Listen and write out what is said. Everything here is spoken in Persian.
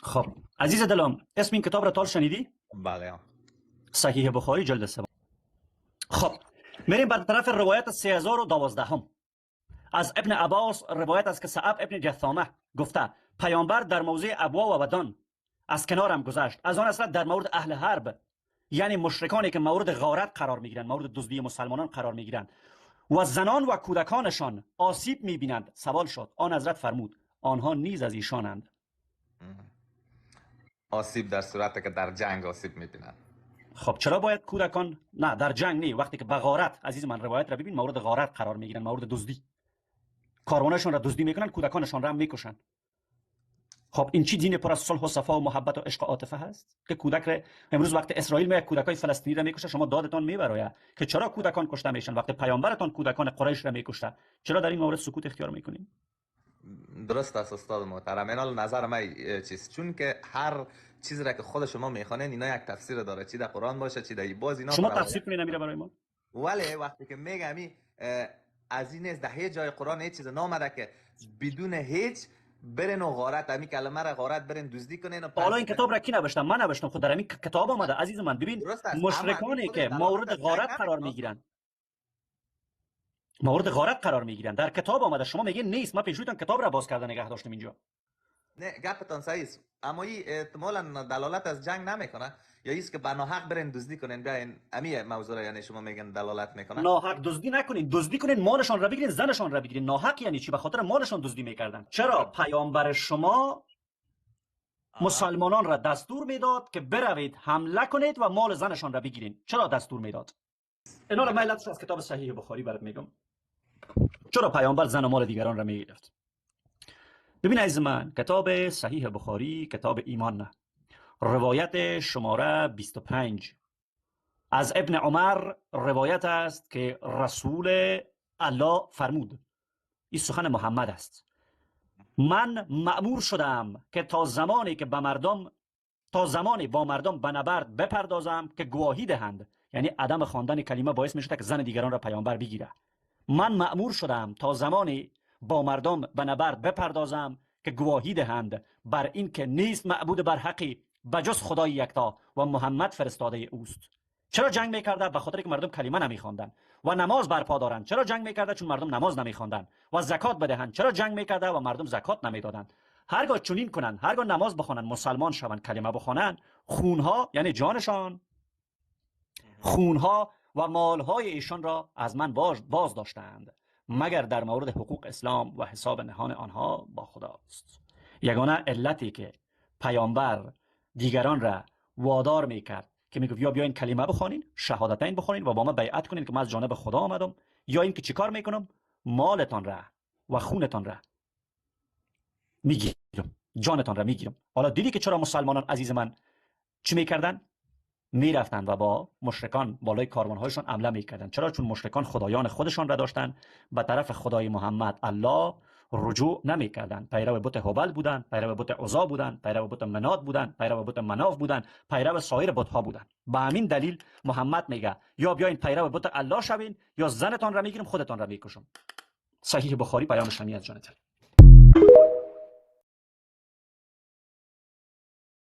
خب عزیز دلم، اسم این کتاب را تال شنیدی؟ بله. صحیح بخاری جلد 3. خب میریم بر طرف روایت 3012 هم. از ابن عباس روایت است که صعب ابن جثامه گفته پیامبر در موضع ابوا و ودان از کنارم گذشت. از آن اصلا در مورد اهل حرب، یعنی مشرکانی که مورد غارت قرار میگیرند، مورد دزدی مسلمانان قرار میگیرند و زنان و کودکانشان آسیب میبینند، سوال شد. آن حضرت فرمود آنها نیز از ایشانند. آسیب در صورت که در جنگ آسیب میبینند. خب چرا باید کودکان؟ نه در جنگ نه، وقتی که به غارت، عزیز من روایت را ببین، مورد غارت قرار میگیرن، مورد دزدی، کاروانشان را دزدی میکنن، کودکانشان را هم میکشن. خب این چی دین پر از صلح و صفا و محبت و عشق و عاطفه هست که کودک را امروز وقت اسرائیل میاد کودکای فلسطینی را میکشه، شما دادتان میبرایه که چرا کودکان کشته میشن؟ وقتی پیامبرتان کودکان قریش را میکشته، چرا در این مورد سکوت اختیار میکنیم؟ درست است استاد محترم. اینال نظر من چیز، چون که هر چیز را که خود شما میخوانین اینا یک تفسیر داره، چی در قرآن باشه چی در باز اینا. شما تفسیر کنین امیره برای ما. ولی وقتی که میگم از این از ده جای قرآن هیچ چیز نامده که بدون هیچ برن و غارت، امی کلمه را غارت برن دزدی کنین. حالا این کتاب را کی نوشتم؟ من نوشتم، خود در همین کتاب آمده عزیز من. ببین مشرکانی که مورد غارت قرار میگیرن، مورد غارت قرار میگیرن، در کتاب آمده. شما میگین نیست، من پیشرویتان کتاب را باز کرده نگه داشتم اینجا. نه گپتان صحیح است، اما این احتمالاً دلالت از جنگ نمیکنه، یا ایست که به ناحق برن دزدی کنین. بیاین امی موضوع را، یعنی شما میگن دلالت میکنه. ناحق دزدی نکنین، دزدی کنین مالشان را بگیرین، زنشان را بگیرین. ناحق یعنی چی؟ به خاطر مالشان دزدی میکردن. چرا پیامبر شما مسلمانان را دستور میداد که بروید حمله کنید و مال زنشان را بگیرین؟ چرا دستور میداد؟ اینا را من از کتاب صحیح بخاری برات میگم. چرا پیامبر زن و مال دیگران را میگرفت؟ ببین عزیز من، کتاب صحیح بخاری کتاب ایمان نه، روایت شماره 25 از ابن عمر روایت است که رسول الله فرمود، این سخن محمد است، من مأمور شدم که تا زمانی که به مردم، تا زمانی با مردم به نبرد بپردازم که گواهی دهند، یعنی عدم خواندن کلمه باعث میشد که زن دیگران را پیامبر بگیره. من مأمور شدم تا زمانی با مردم به نبرد بپردازم که گواهی دهند بر این که نیست معبود بر حقی بجز خدای یکتا و محمد فرستاده اوست. چرا جنگ میکرده؟ به خاطر که مردم کلمه نمیخواندن و نماز برپا دارند. چرا جنگ میکرده؟ چون مردم نماز نمیخواندن و زکات بدهند. چرا جنگ میکرده؟ و مردم زکات نمیدادند. هرگاه چنین کنند، هرگاه نماز بخوانند، مسلمان شوند، کلمه بخوانند، خونها یعنی جانشان، خونها و مالهای ایشان را از من باز داشتند، مگر در مورد حقوق اسلام و حساب نهان آنها با خداست. یگانه علتی که پیامبر دیگران را وادار میکرد که میگفت یا بیاین کلمه بخوانین، شهادتین بخوانین و با ما بیعت کنین که من از جانب خدا آمدم، یا اینکه چیکار میکنم، مالتان را و خونتان را میگیرم، جانتان را میگیرم. حالا دیدی که چرا مسلمانان عزیز من چی میکردن؟ میرفتن و با مشرکان بالای کاروانهایشان حمله میکردن. چرا؟ چون مشرکان خدایان خودشان را داشتن، به طرف خدای محمد الله رجوع نمیکردن. پیرو بت هبل بودن، پیرو بت عزا بودن، پیرو بت منات بودن، پیرو بت مناف بودن، پیرو سایر بت‌ها بودن. به همین دلیل محمد میگه یا بیاین پیرو بت الله شوین یا زنتان را میگیرم خودتان را میکشم. صحیح بخاری پیامش همی از جان.